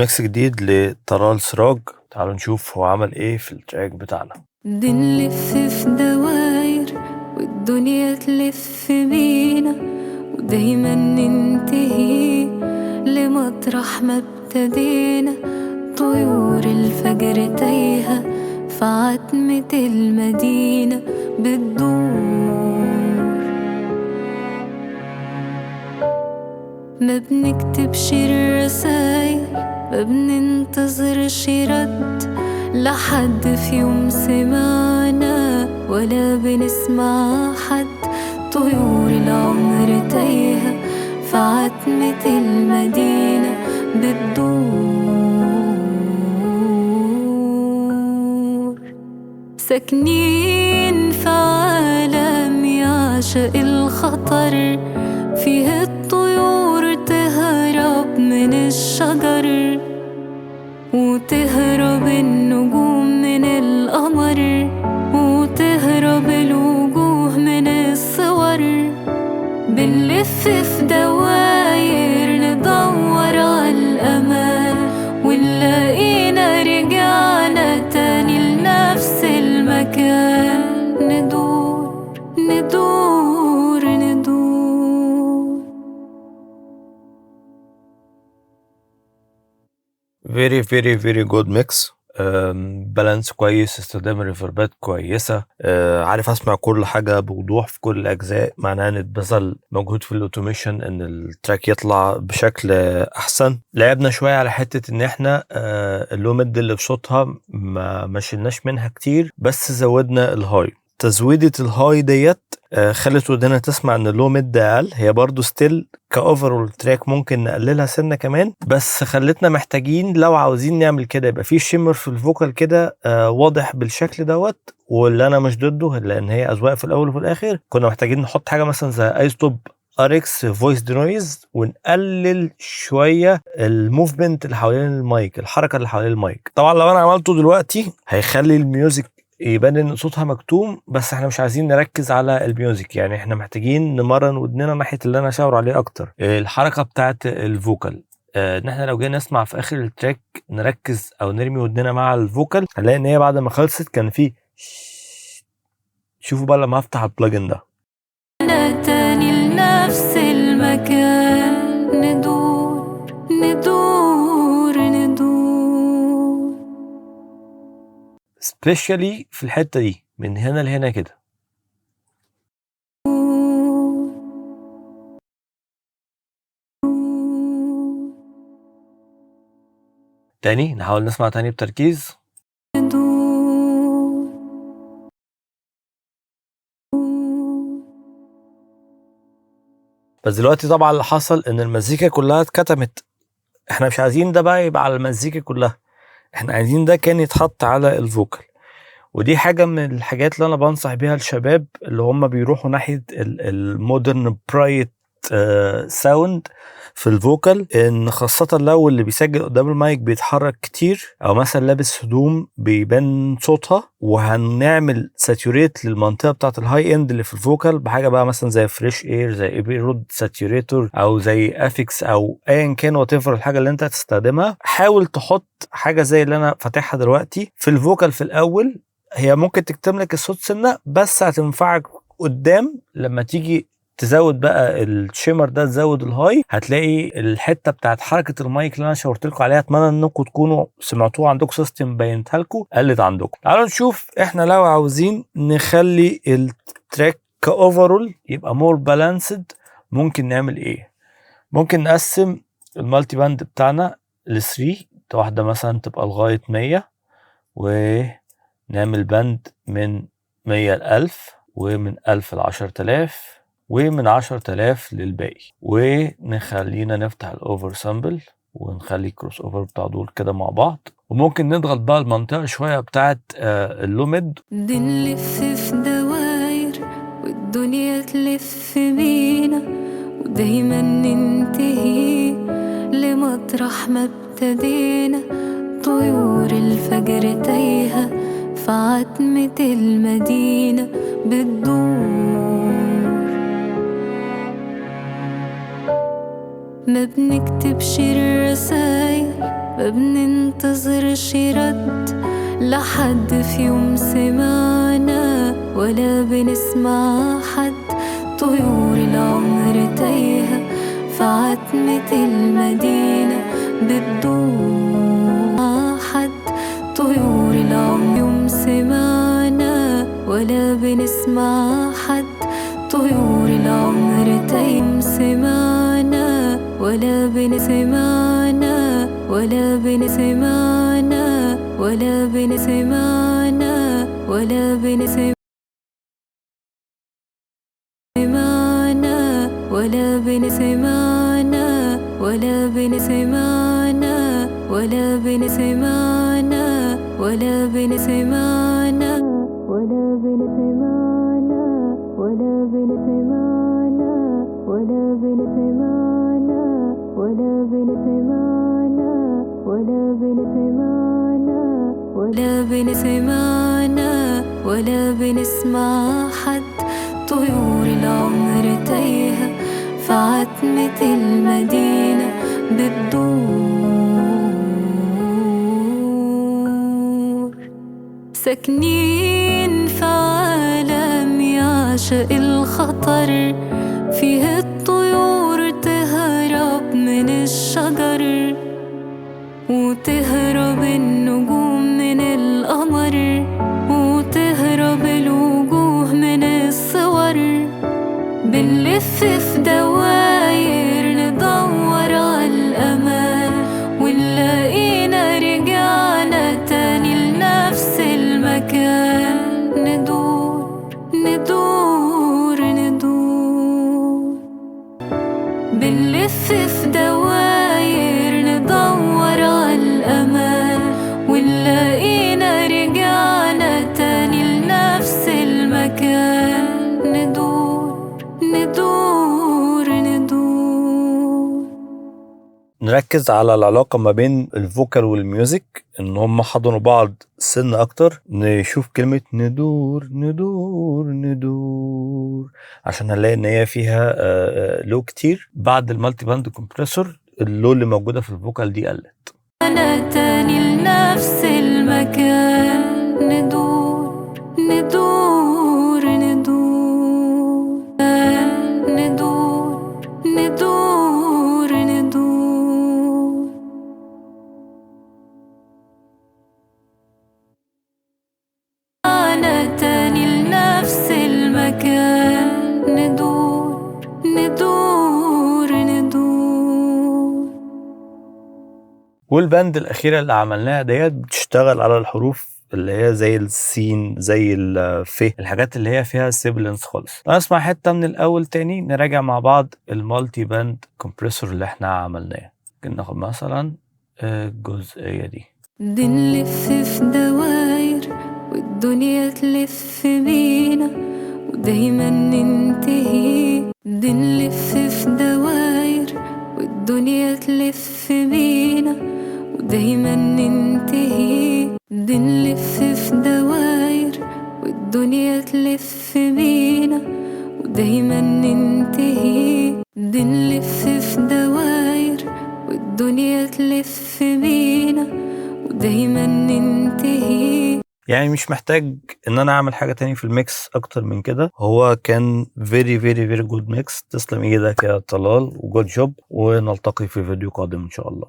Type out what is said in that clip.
mix جديد لطلال سراج، تعالوا نشوف هو عمل ايه في ال track بتاعنا. بنلف في دواير والدنيا تلف بينا، ودايما ننتهي لمطرح ما ابتدينا. طيور الفجر تايهة في عتمة المدينة بتدور، ما بنكتبش الرسايل، ما بننتظرش رد لحد في يوم سمعنا ولا بنسمع حد. طيور العمر تايهة في عتمة المدينة بتدور، ساكنين في عالم يعشق الخطر، فيه الطيور تهرب من الشجر، وتهرب النجوم من القمر، وتهرب الوجوه من الصور. بنلف في دواير ندور على الأمان، ونلاقينا رجعنا تاني لنفس المكان. ندور ندور ندور. very very very good mix، balance كويس، استخدام ال reverb ات كويسة، عارف اسمع كل حاجة بوضوح في كل الاجزاء، معناها ان اتبذل مجهود في ال automation ان ال track يطلع بشكل احسن. لعبنا شوية على حتة ان احنا ال low mid اللي بصوتها ما شلناش منها كتير، بس زودنا ال high. تزويدة ال high ديت خلت ودنا تسمع ان ال low mid اقل، هي برضو still ك overall track ممكن نقللها سنة كمان، بس خلتنا محتاجين لو عاوزين نعمل كده يبقى في shimmer في ال vocal كده واضح بالشكل دوت، واللي انا مش ضده لان هي اذواق في الاول وفي الاخر. كنا محتاجين نحط حاجة مثلا زي iZotope RX Voice Denoise ونقلل شوية ال movement اللي حوالين المايك، الحركة اللي حوالين المايك. طبعا لو انا عملته دلوقتي هيخلي ال music يبان ان صوتها مكتوم، بس احنا مش عايزين نركز على ال music، يعني احنا محتاجين نمرن ودننا ناحية اللي انا شاور عليه اكتر، الحركة بتاعت ال vocal. ان احنا لو جينا نسمع في اخر ال track نركز او نرمي ودننا مع ال vocal، هنلاقي ان هي بعد ما خلصت كان في شوفوا بقى لما افتح ال plugin ده تاني لنفس المكان. ندور ندور ندور، specially في الحتة دي من هنا لهنا كده. تاني نحاول نسمع تاني بتركيز. بس دلوقتي طبعا اللي حصل ان المزيكا كلها اتكتمت، احنا مش عايزين ده بقى يبقى على المزيكا كلها، احنا عايزين ده كان يتحط على ال vocal. ودي حاجة من الحاجات اللي انا بنصح بيها الشباب اللي هم بيروحوا ناحية ال modern bright sound في ال vocal، ان خاصة لو اللي بيسجل قدام المايك بيتحرك كتير او مثلا لابس هدوم بيبان صوتها، وهنعمل saturate للمنطقة بتاعت ال high end اللي في ال vocal بحاجة بقى مثلا زي Fresh Air، زي Abbey Road Saturator، او زي Aphex، او ايا كان whatever الحاجة اللي انت هتستخدمها. حاول تحط حاجة زي اللي انا فاتحها دلوقتي في ال vocal في الاول، هي ممكن تكتم لك الصوت سنة بس هتنفعك قدام لما تيجي تزود بقى ال shimmer ده، تزود ال high، هتلاقي الحتة بتاعت حركة المايك اللي انا شاورت لكم عليها، اتمنى انكم تكونوا سمعتوها عندكم system بينتها لكم قلت عندكم. تعالوا نشوف احنا لو عاوزين نخلي ال track ك overall يبقى more balanced ممكن نعمل ايه. ممكن نقسم ال multiband بتاعنا ل 3، واحدة مثلا تبقى لغاية 100، ونعمل band من 100 ل 1000، ومن 1000 ل 10000، ومن 10000 للباقي، ونخلينا نفتح ال oversample ونخلي ال crossover بتاع دول كده مع بعض. وممكن نضغط بقى المنطقة شوية بتاعت ال low mid. بنلف في دواير والدنيا تلف بينا، ودايما ننتهي لمطرح ما ابتدينا. طيور الفجر تايهة في عتمة المدينة بتدور، ما بنكتبش الرسايل، ما بننتظرش رد لحد في يوم سمعنا ولا بنسمع حد. طيور العمر تايهة في عتمة المدينة بتدور حد. طيور العمر يوم سمعنا ولا بنسمع حد. طيور العمر تايهة سمعنا ولا بنسمعنا ولا بنسمعنا ولا بنسمعنا ولا بنسمعنا ولا بنسمعنا ولا بنسمعنا ولا بنسمعنا ولا بنسمعنا ولا بنسمعنا ولا بنسمعنا ولا بنسمعنا ولا بنسمعنا ولا بنسمعنا ولا بنسمعنا ولا بنسمع حد. طيور العمر تايهة في عتمة المدينة بتدور. ساكنين في عالم يعشق الخطر، فيه الطيور تهرب من الشجر وتهرب النجوم من القمر وتهرب الوجوه من الصور. بنلف في دواير ندور على الأمان ونلاقينا رجعنا تاني لنفس المكان. ندور ندور ندور، بنلف في دواير ندور على الأمان ونلاقينا رجعنا تاني لنفس المكان. ندور ندور ندور. نركز على العلاقة ما بين ال vocal وال music، ان هم حضنوا بعض سن اكتر. نشوف كلمة ندور ندور ندور عشان هنلاقي ان هي فيها low كتير. بعد ال multi-band compressor ال low اللي موجودة في ال vocal دي قلت. أنا تاني لنفس المكان. ندور ندور ندور ندور ندور ندور. أنا تاني لنفس المكان. ندور ندور ندور. وال band الأخيرة اللي عملناها ديت بتشتغل على الحروف اللي هي زي السين زي الف، الحاجات اللي هي فيها sibilance خالص. نسمع حتة من الأول تاني، نراجع مع بعض ال multi-band compressor اللي احنا عملناه. ممكن ناخد مثلا الجزئية دي. بنلف في دواير والدنيا تلف بينا ودايما ننتهي. بنلف في دواير والدنيا تلف بينا ودايما ننتهي. بنلف في دواير والدنيا تلف بينا ودايما ننتهي. بنلف في دواير والدنيا تلف بينا ودايما ننتهي. يعني مش محتاج ان انا اعمل حاجة تاني في ال mix اكتر من كده. هو كان very very very good mix. تسلم ايدك يا طلال و good job، ونلتقي في فيديو قادم ان شاء الله.